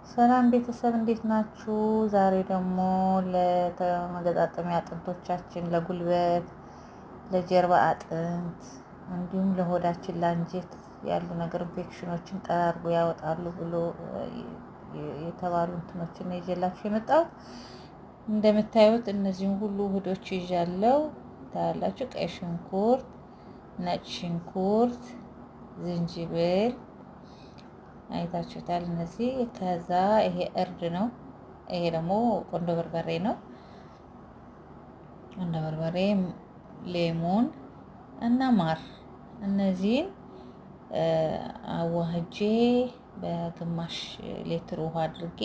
ሰላም ቤተሰብ፣ እንዴት ናችሁ? ዛሬ ደግሞ ለመገጣጠሚያ አጥንቶቻችን፣ ለጉልበት፣ ለጀርባ አጥንት እንዲሁም ለሆዳችን ለአንጀት ያሉ ነገር ኢንፌክሽኖችን ጠራርጎ ያወጣሉ ብሎ የተባሉ እንትኖችን ነው ይዤላችሁ የመጣሁት። እንደምታዩት እነዚህን ሁሉ ውህዶች ይዣለሁ። ታያላችሁ። ቀይ ሽንኩርት፣ ነጭ ሽንኩርት፣ ዝንጅብል አይታችሁታል። እነዚህ ከዛ ይሄ እርድ ነው። ይሄ ደግሞ ቆንዶ በርበሬ ነው። ቆንዶ በርበሬ፣ lemon እና ማር፣ እነዚህን አዋህጄ በግማሽ ሌትር ውሃ አድርጌ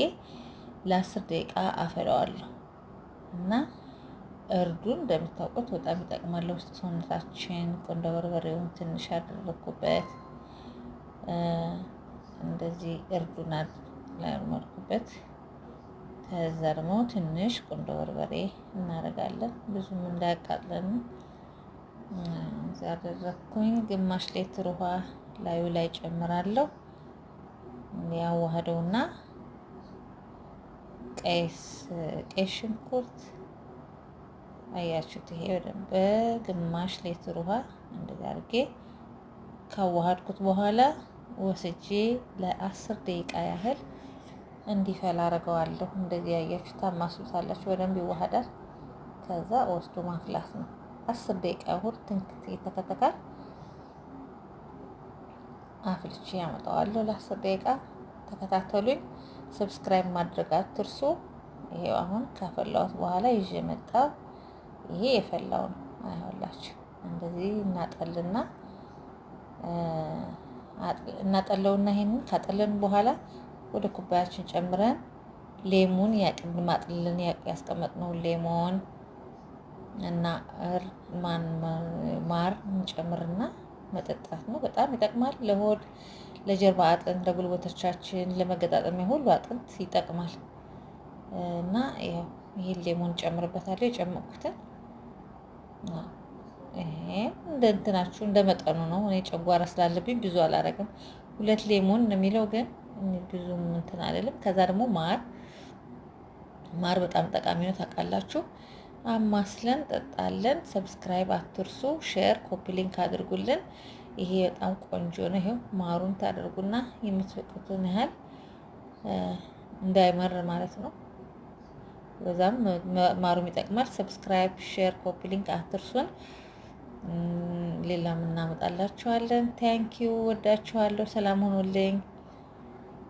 ለ10 ደቂቃ አፈለዋለሁ። እና እርዱን እንደምታውቁት በጣም ይጠቅማል ለውስጥ ሰውነታችን። ቆንዶ በርበሬውን ትንሽ አደረግኩበት። እንደዚህ እርዱን ላርመርኩበት። ከዛ ደግሞ ትንሽ ቁንዶ በርበሬ እናደርጋለን፣ ብዙም እንዳያቃጥለን ያደረግኩኝ። ግማሽ ሌትር ውሃ ላዩ ላይ ጨምራለሁ። ያዋህደውና ቀይ ሽንኩርት አያችሁት። ይሄ በደንብ በግማሽ ሌትር ውሃ እንደዚህ አድርጌ ካዋሃድኩት በኋላ ወስጄ ለ10 ደቂቃ ያህል እንዲፈላ አደርገዋለሁ። እንደዚህ ያያችሁ ታማስሉታላችሁ፣ በደንብ ይዋሃዳል። ከዛ ወስዶ ማፍላት ነው። 10 ደቂቃ ያህል ትንክት ይተከተካል። አፍልቼ ያመጣዋለሁ ለ10 ደቂቃ። ተከታተሉኝ። Subscribe ማድረግ አትርሱ። ይሄው አሁን ካፈላሁት በኋላ ይዤ መጣሁ። ይሄ የፈላው ነው። አይሆንላችሁ እንደዚህ እናጠለውና ይሄንን ካጠለን በኋላ ወደ ኩባያችን ጨምረን lemon ያቅድም አጥልለን ያስቀመጥነውን lemon እና ማር እንጨምርና መጠጣት ነው። በጣም ይጠቅማል። ለሆድ፣ ለጀርባ አጥንት፣ ለጉልበቶቻችን፣ ለመገጣጠሚያ ሁሉ አጥንት ይጠቅማል። እና ያው ይሄን lemon ጨምርበታለሁ የጨመቅኩትን። ይሄ እንደ እንትናችሁ እንደ መጠኑ ነው። እኔ ጨጓራ ስላለብኝ ብዙ አላረግም። ሁለት lemon ነው የሚለው፣ ግን ብዙም እንትን አይደለም። ከዛ ደግሞ ማር፣ ማር በጣም ጠቃሚ ነው ታውቃላችሁ። አማስለን ጠጣለን። Subscribe አትርሱ። Share፣ copy link አድርጉልን። ይሄ በጣም ቆንጆ ነው። ይሄው ማሩን ታደርጉና የምትፈቅዱትን ያህል እንዳይመር ማለት ነው። በዛም ማሩም ይጠቅማል። Subscribe፣ share፣ copy link አትርሱን። ሌላም እናመጣላችኋለን። Thank you፣ ወዳችኋለሁ። ሰላም ሁኑልኝ።